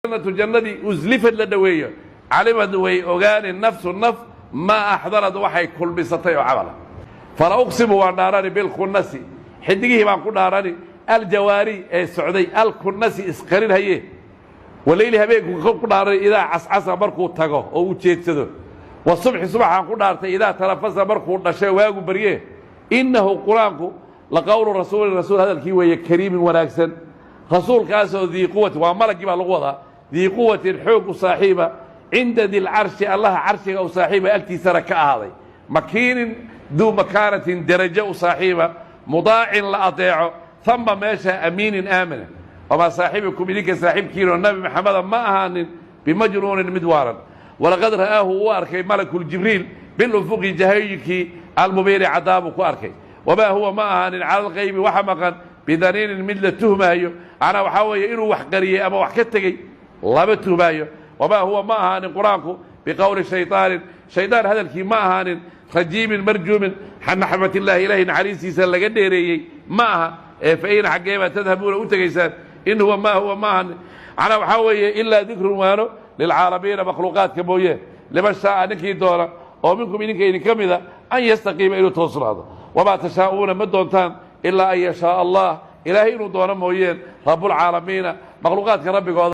Aljannatu jannadii uslifad la dhoweeyo, calimad way ogaani nafsu naf maa axdarad waxay kulmisatay oo camala. Fala uqsimu waan dhaarani bilkhunasi, xidigihii baan ku dhaarani, aljawaari ee socday, alkunasi isqarin haye, waleyli habeenku ku dhaarani idaa cascasa markuu tago oo uu jeedsado, wasubxi subaxaan ku dhaartay idaa tanafasa markuu dhashay waagu barye. Innahu qur-aanku laqowlu rasuulin rasuul hadalkii weeye, kariimin wanaagsan, rasuulkaasoo dii quwatin, waa malaggii baa lagu wadaa, dii quwatin xoog u saaxiiba, cinda dilcarshi allaha carshiga u saaxiiba agtiisana ka ahaaday, makiinin duu makaanatin derajo u saaxiiba, mudaacin la adeeco, hama meesha, amiinin aamina. Wamaa saaxibikum idinka saaxiibkiinoo Nabi Maxameda ma ahaanin bimajnuunin mid waaran. Walaqad ra'aahu uu arkay malakuljibriil bilufuqi jahayikii almubiini caddaabuu ku arkay. Wamaa huwa ma ahaanin cala alqaybi waxa maqan bidaniinin mid la tuhmaayo, macnaa waxaa weeye inuu wax qariyey ama wax ka tegey lama tuhmaayo. Wamaa huwa ma ahaanin qur-aanku biqowli shayطaanin shaydaan hadalkii ma ahaanin, rajiimin marjuumin raxmatillahi ilahay naxariistiisa laga dheereeyey ma aha. Ee fa ayna xaggee baa tadhabuuna u tegaysaan? In huwa maa huwa ma ahanin, macnaa waxaa weeye ilaa dikrun waano lilcaalamiina makhluuqaadka mooye, liman shaaa ninkii doona oo minkum idinka idinka mida an yastaqiima inuu toosnaado. Wamaa tashaa'uuna ma doontaan ilaa an yashaaa Allah ilaahay inuu doono mooyeen, rabbulcaalamiina makhluuqaadka rabbigooda.